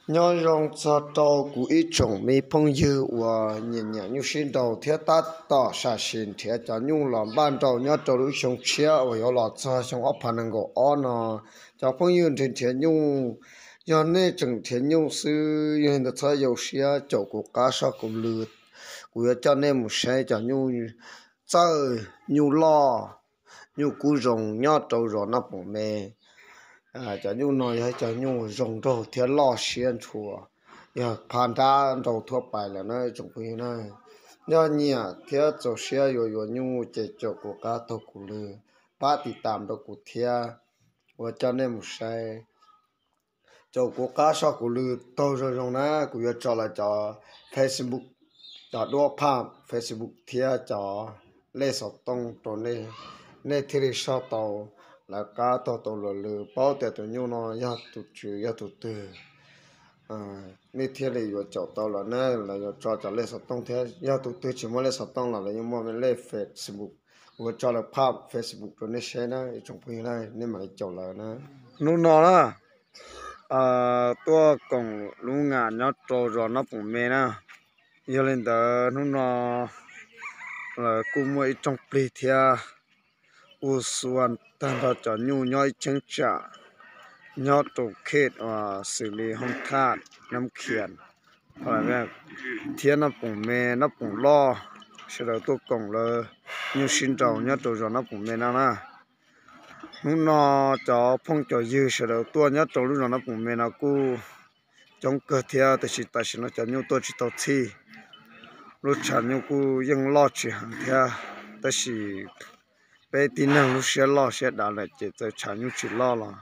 Nyob zoo txog rau kuv ib tsoom me phooj ywg uas nyiam nyiam nyuj sib nraus thiab tab tom sam sim nrhiav cov nyuj los npaj nraus nyob rau lub xyoo tshiab uas yuav los txog xyoo ob phav nees nkaum ob no. Cov phooj ywg nrhiav nrhiav nyuj, yog nej tseem nrhiav nyuj xwb, yog li ntawd txhob yau siab, caum kuv qab soj kuv lw, kuv yuav coj nej mus saib cov nyuj txawj, nyuj loj, nyuj kub zoo nyob rau zos Nab Poom Me. Cov nyuj no yog cov nyuj zoo nraug thiab loj siab ntshua, yog pha nrab nraus thuab pais lawm na tsoom phooj ywg na. Yog nyiam thiab txaus siab yuav yuav nyuj ces caum kuv qab taug kuv lw, pab tiv tam rau kuv thiab, ua coj nej mus saib. Caum kuv qab soj kuv lw taug zoo zoo na, kuv yuav tso lawv cov Facebook, cov duab phaj Facebook thiab cov lej xov tooj rau nej, nej thiaj li soj tau lawv qab taug tau luag lw paub tias tus nyuj no yog tus tswv yog tus twg. Nej thiaj li yuav caum tau lawv na, lawv yuav tso cov lej xov tooj thiab, yog tus twg tsis muaj lej xov tooj los lawv yeej muaj lej Facebook. Kuv yuav tso lawv phaj Facebook rau nej saib na ib tsoom phooj ywg na, nej mam li caum lawv na. Hnub no na, tuaj koom lub ngam nyob rau zos Nab Poom Me na. Yog li ntawd hnub no lawv kuj muaj ib rooj plig thiab, kuj xua tag nrho cov nyuj nyob ib cheeb tsam nyob rau khej uas xws li Hoob Thaj, Nab Khias, thiab Nab Poom Me, Nab Poom Loj, sawv daws tuaj koom lawv nyuj sib nraus nyob rau zos Nab Poom Me no na. Hnub no cov phooj cov ywg sawv daws tuaj nyob rau lub zos Nab Poom Me no kuj coob kawg thiab, tab sis tam sim no cov nyuj tuaj tsis tau txhij. Lub tshav nyuj kuj yeej loj tsis heev thiab, tab sis peb tib neeg lub siab loj siab dav lawm ces txawm tshav nyuj tsis loj los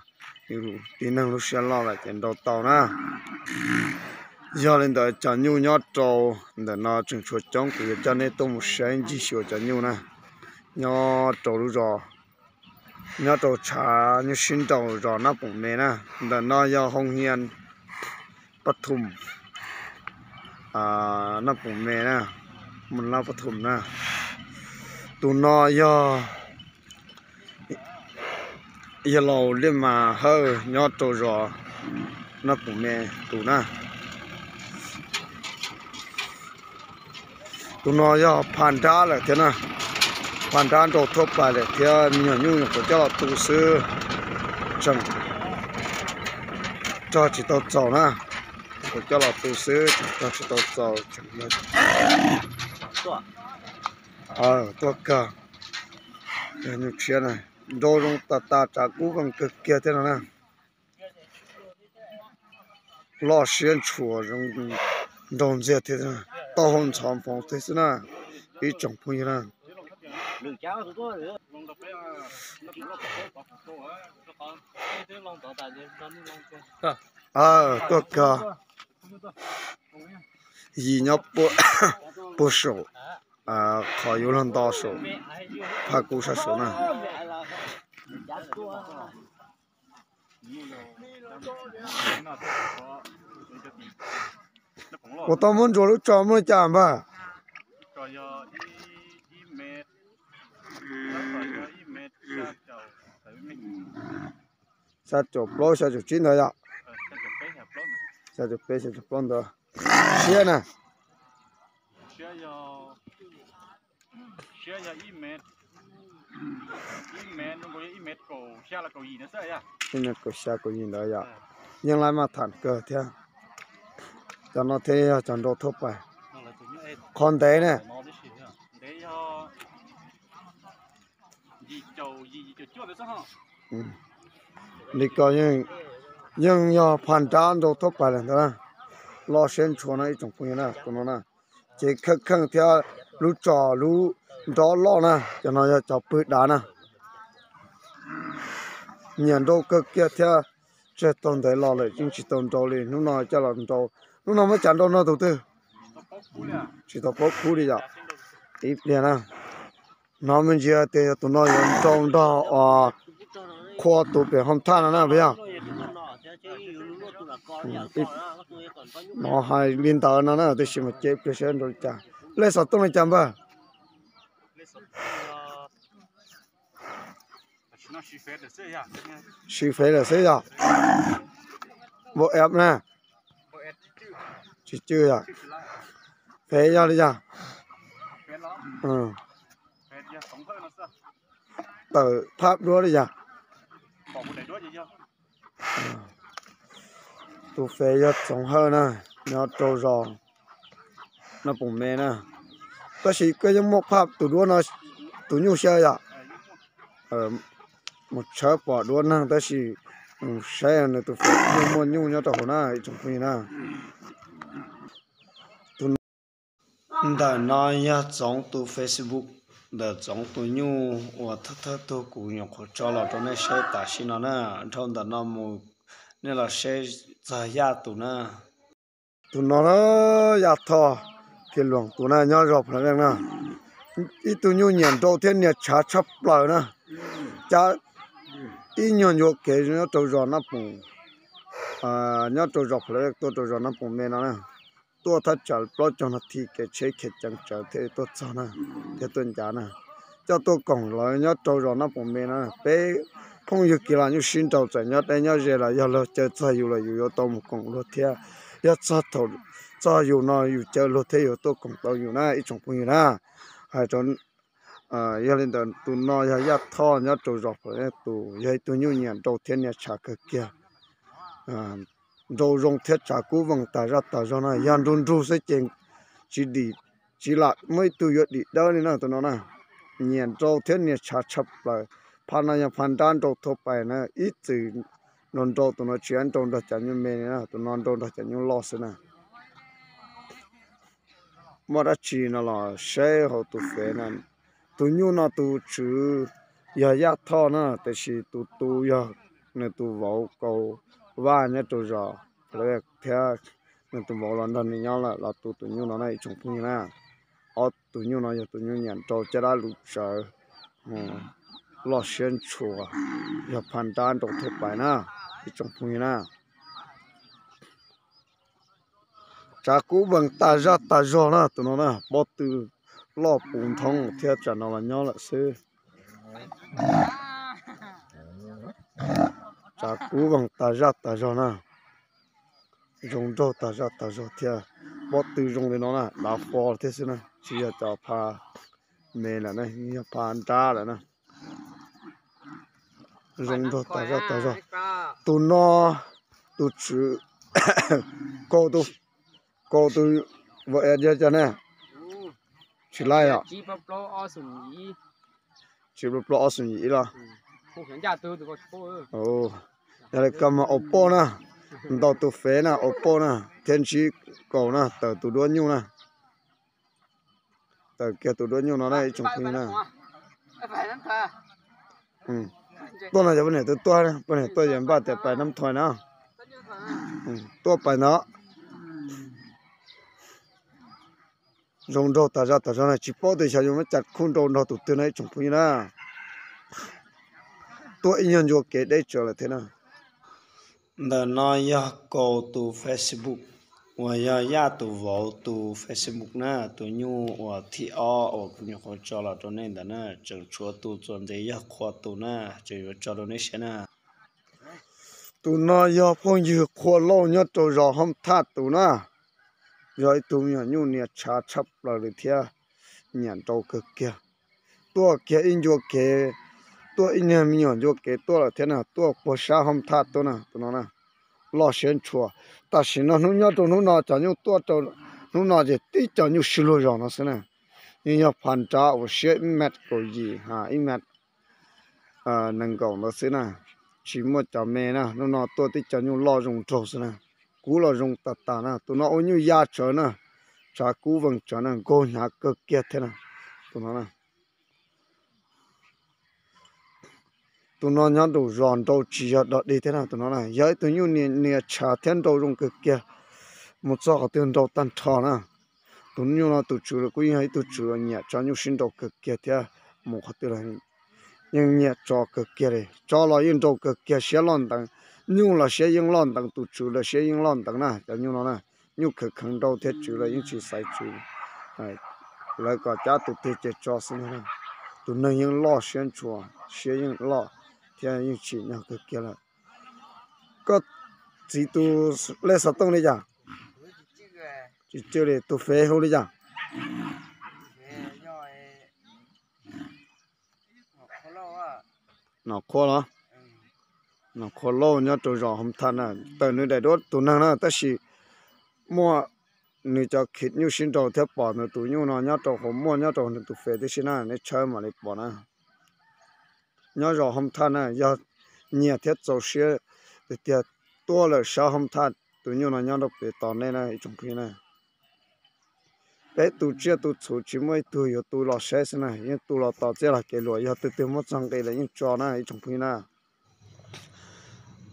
yus tib neeg lub siab loj lawm ces nrau tau na. Yog li ntawd cov nyuj nyob rau ntawm no tseem tshuav coob, kuv yuav coj nej tuaj mus saib ncig xyuas cov nyuj na. Nyob rau lub zos, nyob rau tshav nyuj sib nraus zos Nab Poom Me na. Ntawm no yog Hoo Hias Pab Thum, Nab Poom Me na, Moos Lab Pab Thum na. Tus no yog yawg laus Liaj Mas Hawj nyob rau zos Nab Poom Me tus na. Tus no yog pha nrab lawm thiab na, pha nrab nrau thuab pais lawm thiab, me nyuam nyuj nyuam qhuav coj los tu xwb, tseem rog tsis tau txaus na. Qhuav coj los tu xwb tseem rog tsis tau txaus. Tuaj kawg, nyuj tshiab na, nrau zoo tas tas, tshav kub qees kawg kiag thiab no na. Loj siab ntshua, nrau ntxiag thiab, taub hau ntxhov nphoo thiab xwb na, ib tsoom phooj ywg na. Tuaj kawg, yim nyob puag saum, qhov yuav luag nto saum, phaj kub sab saud na. Kuv tau muab ntsuas lub tso muaj li cas npawg? Xya caum plaub xya caum tsib ntawd yom? Xya caum peb xya caum plaub ntawd. Siab na. Ib mev kaum xya kaum yim ntawd yom. Yeej laib maj tham kawg thiab. Cov no thiaj yog cov nrau thuab pais. Qhov ntev ne. Li ko yeej yog pha nrab nrau thuab pais lawm ntawd na. Loj siab ntshua no ib tsoom phooj ywg na, tus no na. Ces kheej kheej thiab lub tso lub nrov loj na, cov no yog cov pw dav na. Nyiam nrau kawg kiag thiab, tseg tau ntev los lawm yeej tsis tau nrau li, hnub no coj los nrau. Hnub no muab cas nrau no tus twg? Tsis tau paub kub li yom. Ib pliag na, hnov me ntsis tias yog tus no yuav nrau nrog os, qhua tus pem hoo thaj no na puas yog? Hnov hais li ntawd no na, tiam sis mas cia ib pliag saib nrau li cas. Lej xov tooj li cas npawg? Siv fev lawm xwb yog? Vau eb na. Cwj yog, Fev yog li yog, tawm phab duab li yog. Tus Fev yog Txoov Hawj na, nyob rau zos Naj Poom Me na. Tab sis koj yeej muaj phab tus duab no, tus nyuj xyaw yom. Mus tshawb pom duab neeg tab sis saib nws tus Fev yeej muaj nyuj nyob rau hauv na ib tsoom phooj ywg na. Ntawm no yog Txoov tus Facebook, ntawm Txoov tus nyuj uas thawj thawj tug kuv nyuam qhuav tso los rau nej saib tam sim no na. Dhau ntawm no mus nej los saib txog Yaj tus na. Tus no na, Yaj Thoj Kiv Luam tus na nyob zos Phav Veej na. Ib tug nyuj nyiam nrau thiab nias tshav tshaj plaws na. Cab ib nyuag ncua kev nyob rau zos Naj Poom, nyob rau zos Phav Veej tuaj rau zos Naj Poom Me no na. Tuaj thaj tsam plaub caug nas this kev tsheb khiav ceev tsawv thiaj tuaj txog na, thiaj tuaj ncav na. Coj tuaj koom lawv nyob rau zos Naj Poom Me na. Peb phooj ywg kiv los nyuj sib nraus txawm nyob deb nyob ze los yog luag caw txog yus los yus yuav tau mus koom luag thiab. Yog txog thaum txog yus no yus caw luag thiab yuav tuaj koom tau yus na ib tsoom phooj ywg na. Hais rau yog li ntawd tus no yog Yaj Thoj nyob rau zos Phav Veej tus, yog ib tug nyuj nyiam nrau thiab nias tshav kawg kiag. Nrau zoo thiab tsav kub vees tas zaj tas zog na, yog nrug nrug xwb ces tsis dim, tsis lam muaj ib tug yuav dim dawb li na tus no na. Nyiam nrau thiab nias tshav tshaj plaws. Phab no yog phab nrab nrau thauj pais na, ib txwm nrau nrau tus no tsis nrau nrog cov nyuj me li na, tus no nrau nrog cov nyuj loj xwb na. Muaj dab tsi no los saib hauv tus Fev na. Tus nyuj no tus tswv yog Yaj Thoj na, tiam sis tus tu yog nws tus vauv Kaus Vaj nyob rau zos Phav Veej thiab, nws tus vauv los nrog nws nyob lawm los tu tus nyuj no na ib tsoom phooj ywg na. Ob tus nyuj no yog tus nyuj nyiam nrau caj dab lus tsawv, loj siab ntshua, yog phab nrab nrau thauj pais na ib tsoom phooj ywg na. Tsav kub vees tas zaj tas zog na tus no na, pob tw loj puv nthoob thiab tsam no los nyob lawm xwb. Tsav kub vees tas zaj tas zog na, zoo nraug tas zaj tas zog thiab. Pob tw zoo li no na, dav fo thiab xwb na, tsis yog cov phab me lawm na, yog phab nrab lawm na. Zoo nraug tas zaj tas zog. Tus no, tus tswv, Kaus tus, Kaus tus vauv es yog cov ne, tsis laij os. Tsib plaub plaub ob xoom yim ib los. Yog li koj mas Oppo na, ntaus tus Fev na Oppo na, thiab ntsib Kaus na tawm tus duab nyuj na. Tawm kiag tus duab nyuj no na ib tsoom phooj ywg na. Tuaj no yog poj niam twb tuaj, poj niam tuaj yog npaj tias pais Nab Thoi na. Tuaj pais ntawd. Zoo nraug tas zaj tas zog na, tsis paub tias xyov yuav muab cas khuj nrau nrog tus twg no ib tsoom phooj ywg na. Tuaj ib nyuag ncua kev deb tsawv lawm thiab na. Ntawm no yog Kaus tus Facebook uas yog Yaj tus vauv tus Facebook na, tus nyuj uas thib ob uas kuv nyuam qhuav tso los rau nej ntawd na, tseem tshuav tus txuas ntxiv yog Qhua tus na, tseem yuav tso rau nej saib na. Tus no yog phooj ywg Qhua Lauj nyob rau zos Hoob Thaj tus na, yog ib tug me nyuam nyuj nias tshav tshaj plaws li thiab nyiam nrau kawg kiag. Tuaj kiag ib ncua kev, tuaj ib niag me nyuam ncua kev tuaj lawm thiab na, tuaj puag sab Hoob Thaj tuaj na tus no na. Loj siab ntshua. Tam sim no hnub nyob rau hnub no cov nyuj tuaj rau hnub no ces tib cov nyuj sib luag zos no xwb na. Yeej yog phab nrab uas siab ib mev kaum yim ha ib mev nees nkaum ntawd xwb na. Tsis muaj cov me na, hnub no tuaj tib cov nyuj loj zoo nraug xwb na. Kub los zoo tas tas na, tus no ua nyuj ya tsawv na, tsav kub vees tsawv na, nkaug hnyav kawg kiag thiab na, tus no na. Tus no nyob nraum zos nrau tsis yog dog dig thiab na, tus no na yog ib tug nyuj nias tshav thiab nrau zoo kawg kiag, mus txog qhov twg nrau tag nrho na. Tus nyuj no tus tswv los kuj yeej yog ib tug tswv uas nyiam tso nyuj sib nrau kawg kiag thiab, mus qhov twg los yeej nyiam tso kawg kiag li. Tso los yeej nrau kawg kiag, siab loj nteev, nyuj los siab yeej loj nteev, tus tswv los siab yeej loj nteev na, cov nyuj no na. Nyuj kheev kheev nrau thiab tswv los yeej tsis xaiv tswv, lawv kom cab tus twg ces tso xwb na. Tus neeg yeej loj siab ntshua, siab yeej loj thiab yeej tsim nyog kawg kiag lawm. Koj txiv tus lej xov tooj li cas? Tsis tsw li, tus fev hu li cas? Nom Qhua los? Nom Qhua Lauj nyob rau zos Hoo Thaj na, tawm nws daim duab tus neeg na, tab sis muaj nws cov khib nyuj sib nraus thiab pom nws tus nyuj no nyob rau qhov muaj nyob rau nws tus fev tib si na, neb tshawb mam li pom na. Nyob zos Hoo Thaj na, yog nyiam thiab txaus siab tiag tiag tuaj lawm sab Hoo Thaj, tus nyuj no nyob rau pem tos nej na ib tsoom phooj ywg na. Peb tu tsiaj tu txhu tsis muaj ib tug yuav tu los saib xwb na, yeej tu los tos txiaj los kev luam, yog tus twg muaj txoj nqi lawm yeej tso na ib tsoom phooj ywg na.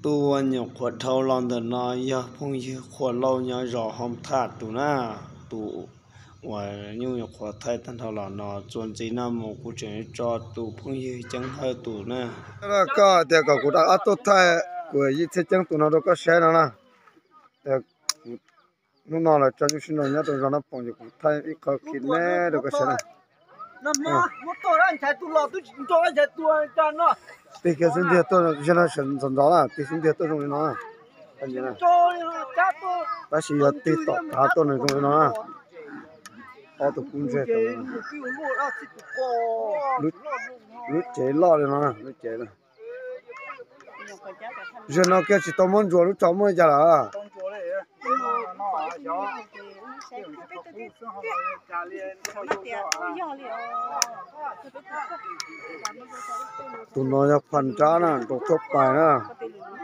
Tus uas nyuam qhuav dhau los ntawm no yog phooj ywg Qhua Lauj nyob zos Hoo Thaj tus na, tus uas nyuj nyuam qhuav thaij tag nrho los no, txuas ntxiv no mus kuv tseem tso tus phooj ywg Ceeb Hawj tus na. Koj tias kom kuv rov qab tuaj thaij kuv yij Txhiaj Ceeb tus no rau koj saib no na. Hnub no lawv tso nyuj sib nraus nyob rau zos Nab Poom ces kuv thaij ib qho khib me rau koj saib na. Tig kiag xub ntiag tuaj, zaum no sawv ntxov ntxov na, tig xub ntiag tuaj zoo li no na. Tab sis yog tig tom tav tuaj nws zoo li no na. Ob tug kub ntseg tau. Lub cev loj li no na, lub cev na. Zaum no kiag tsis tau muab ntsuas lub tsho muaj li cas lawm. Tus no yog phaj nrab na, nrau thauj pais na,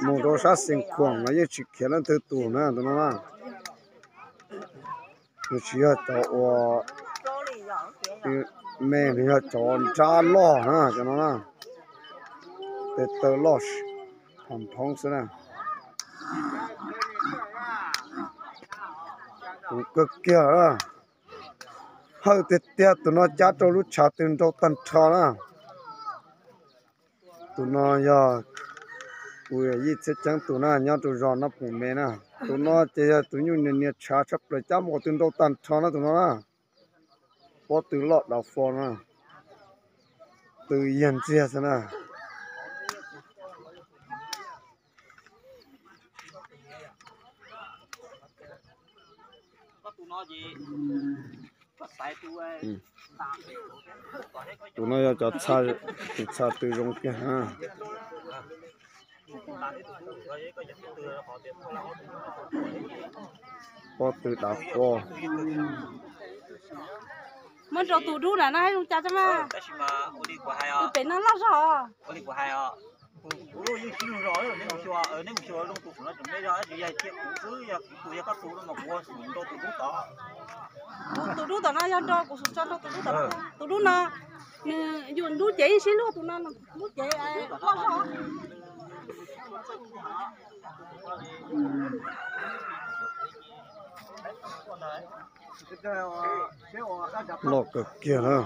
mus rau sab Xeev Khuam los yeej tsis khiav leej twg tus na tus no na. Nws tsis yog cov uas me, nws yog cov nrab loj na cov no na. Tes taw loj pham phoob xwb na. Tus kawg kiag, hawj tiag tiag, tus no cab rau lub tshav twg nrau tag nrho na. Tus no yog kuv yij Txhiaj Ceeb tus na, nyob rau zos Nab Poom me na. Tus no ces yog tus nyuj niag niag tshav tshaj plaws, cab mus qhov twg nrau tag nrho na tus no na. Pob tw loj dav fo na. Tw yag ntxiag xwb na. Tus no yog cov txha, tus txha tw zoo kiag na. Pob tw dav fo. Muab rau tus dub na no zoo cas tso mas. Tus pem no loj zog. Tus dub tom no yog nrau, kuv xum tso nrau tus dub tom no. Tus dub no, nws yus dub cev yeej sib luag, tus no dub cev loj zog. Loj kawg kiag na.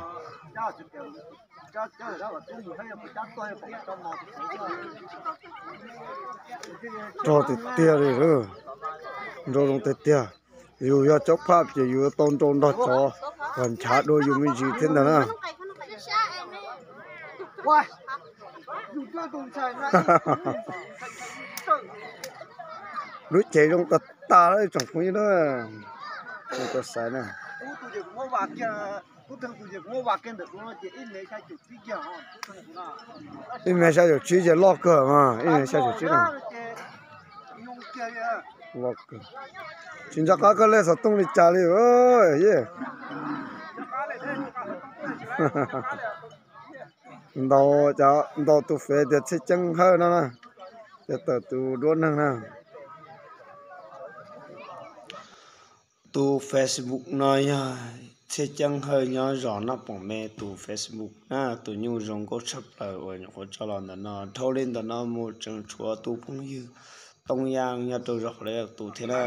Rog tiag tiag li, nrau zoo tiag tiag. Yus yog cov phaj ces yus yuav tau nrau nrog cov kom nchav dua yus me ntsis thiab ntag na. Lub cev zoo tas tas lawm tsoom phooj ywg na. Tau xaiv na. Ib mev xya caum tsib ces loj kawg mas, ib mev xya caum tsib na. Loj kawg. Tsis nco qab koj lej xov tooj li cas li. Ntaus, ntaus tus fev tias Txhiaj Ceeb Hawj no na, ces tawm tus duab neeg na. Tus Facebook no yog Txhiaj Ceeb Hawj nyob zos Nab Poom me tus Facebook na, tus nyuj zoo nkauj tshaj plaws uas nyuam qhuav tso los ntawm no. Dhau li ntawm no mus tseem tshuav tus phooj ywg Tooj Yaj nyob rau zos Qhov Laj tus thiab na.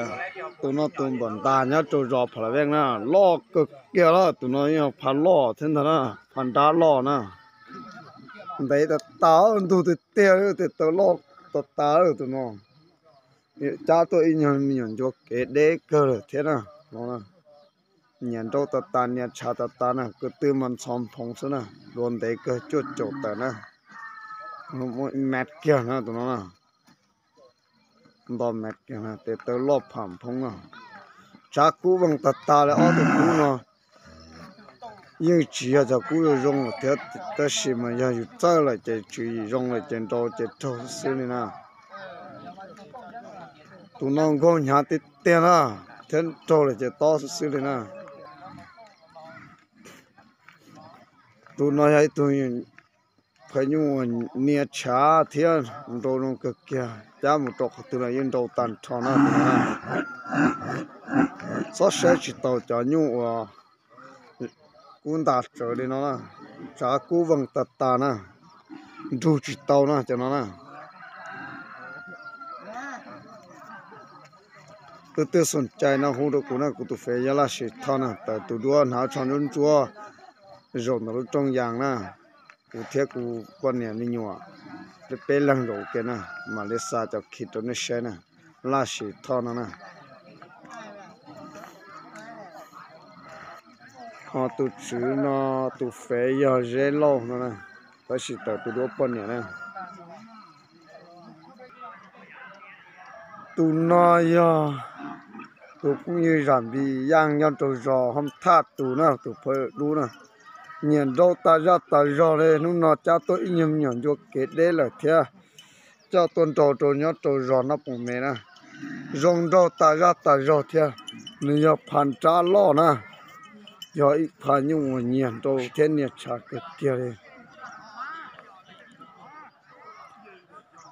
Tus no tus npam ntas nyob rau zos Pha La Veej na, loj kawg kiag lawm. Tus no yog phaj loj thiab ntag na, phaj nrab loj na. Ntev tas tas, ntug tiag tiag, tes taw loj tas tas tus no. Cab tuaj ib nyuag me nyuam ncua kev deb kawg lawm thiab na. Nyias nrau tas tas, nyias tshav tas tas na, ko tw mas ntxhov nphoov xwb na, dua ntev kawg cuaj caum tawm na. Muaj ib mev kiag na tus no na. Nto mev kiag na, tes taw loj pham nphoob na. Tsav kub voog tag tag li ob tug kub no. Yeej tsis yog cov kub zoo zoo lawm thiab, tab sis mas yog yus txawj lawm ces tswv yim zoo lawm ces nrau ces raug xwb li na. Tus no nkaug hnyav tiag tiag na, thiab raug lawm ces tob xwb li na. Tus no yog ib tug phaj nyuj uas nias tshav thiab nrau zoo kawg kiag, cab mus rau qhov twg los yeej nrau tag nrho na tus no na. Txhob saib tsis taus cov nyuj uas kub ntas tsawv li no na, tsav kub voog tag tag na, nrug tsis tau na cov no na. Leej twg xoom cai no hu rau kuv na, kuv tus fev yog Laj Sim Thoj na, tawm tus duab hnav tsho ntsuab ntsuab zaum ntawm lub rooj yas na. Kuv thiab kuv poj niam me nyuam peb leeg zaum ua ke na, mam li xa cov khi rau nej saib na. Laj Sim Thoj no na. Ho tus tswv no tus fev yog Zeb Lauj no na, tab sis tawm tus duab poj niam na. Tus no yog tus phooj ywg Zam Npis Yaj nyob rau zos Hoob Thaj tus na, tus phaj dub na. Nyiam nrau tas zaj tas zog li, hnub no cab tuaj ib nyuag me nyuam ncua kev deb lawm thiab, coj tuaj nrau rau nyob rau zos Naj Poom Me na. Zoo nraug tas zaj tas zog thiab, nws yog phaj nrab loj na, yog ib phaj nyuj uas nyiam nrau thiab nias tshav kawg kiag li.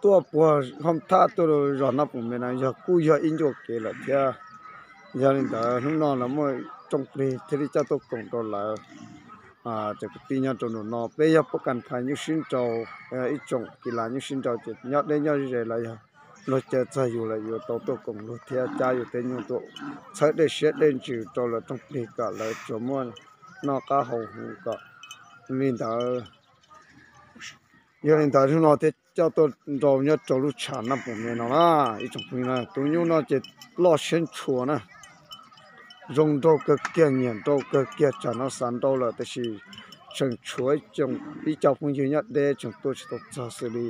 Tuaj puag Hoob Thaj tuaj rau zos Naj Poom Me no yog kuj yog ib ncua kev lawm thiab. Yog li ntawd hnub no lawv muaj rooj plig thiaj li coj tuaj koom rau lawv cov kwv tij nyob rau nram no. Peb yog pob kas phaj nyuj sib nrau, ib tsoom kis las nyuj sib nrau ces nyob deb nyob ze los yog luag caw txog yus lawm yuav tau tuaj koom luag thiab cab yus tej nyuj tuaj txhawb dej siab dej ntsws rau lawv rooj plig kom lawv tsuas muaj noj qab haus huv kom li ntawd. Yog li ntawd hnub no thiaj coj tuaj nrau nyob rau lub tshav Naj Poom Me no na. Ib tsoom phooj ywg na, tus nyuj no ces loj siab ntshua na, zoo nraug kawg kiag, nyiam nrau kawg kiag. Tsam no xav nrau lawm tab sis tseem tshuav ib co phooj ywg nyob deb tseem tuaj tsis tau txog xws li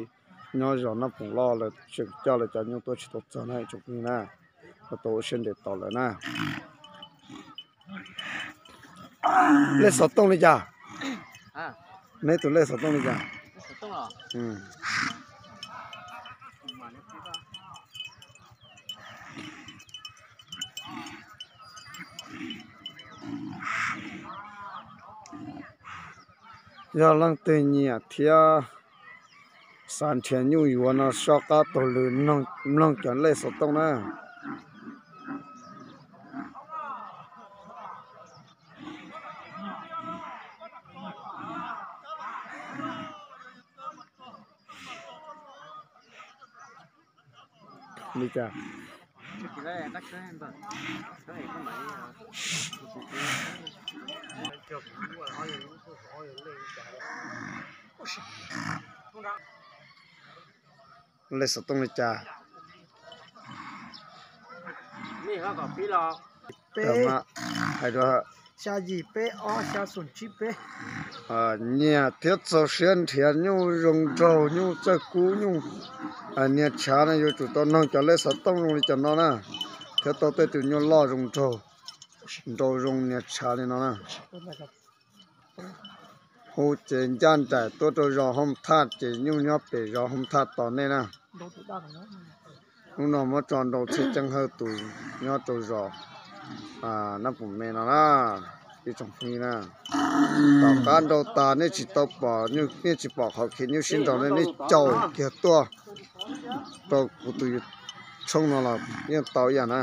nyob zos Naj Poom Loj lawv tseem coj lawv cov nyuj tuaj tsis tau txog na ib tsoom phooj ywg na. Tau ua siab ntev tos lawv na. Lej xov tooj li cas? Neb tus lej xov tooj li cas? Yog leej twg nyiam thiab xav nrhiav nyuj yuav no soj qab taug lw mloog cov lej xov tooj na. Li cas? Lej xov tooj li cas? Peb, hais rau xya yim peb ob xya xoom tsib peb. Nyiam thiab txaus siab nrhiav nyuj zoo nraug, nyuj txawj kub, nyuj nias tshav no yuav tsum tau noog cov lej xov tooj zoo li cov no na, thiab tau tej tus nyuj loj zoo nraug, nrau zoo nias tshav li no na. Hu ces ncaj nraim tuaj rau zos Hooj Thaj ces nyuj nyob pem zos Hooj Thaj tos nej na. Hnub no muab tso nrau Txhiaj Ceeb Hawj tus nyob rau zos Nab Pum Me no na, ib tsoom phooj ywg na. Tom qab nrau tas nej tsis tau pom, nej tsis pom qhov khi nyuj sib nraus ne, nej caum kiag tuaj rau kuv tus YouTube no los yeej tau ib yam na.